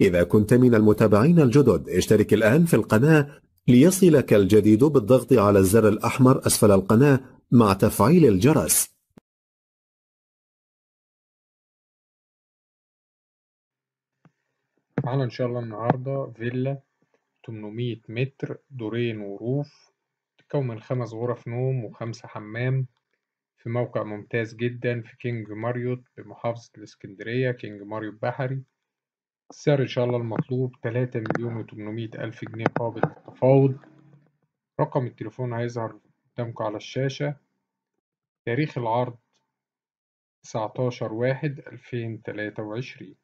إذا كنت من المتابعين الجدد اشترك الآن في القناة ليصلك الجديد بالضغط على الزر الأحمر أسفل القناة مع تفعيل الجرس. معانا إن شاء الله النهاردة فيلا 800 متر، دورين وروف، تتكون من 5 غرف نوم و5 حمام، في موقع ممتاز جدا في كينج ماريوت بمحافظة الإسكندرية، كينج ماريوت بحري. السعر إن شاء الله المطلوب 3,800,000 جنيه قابل للتفاوض. رقم التليفون هيظهر قدامكم على الشاشة. تاريخ العرض 19/1/2023.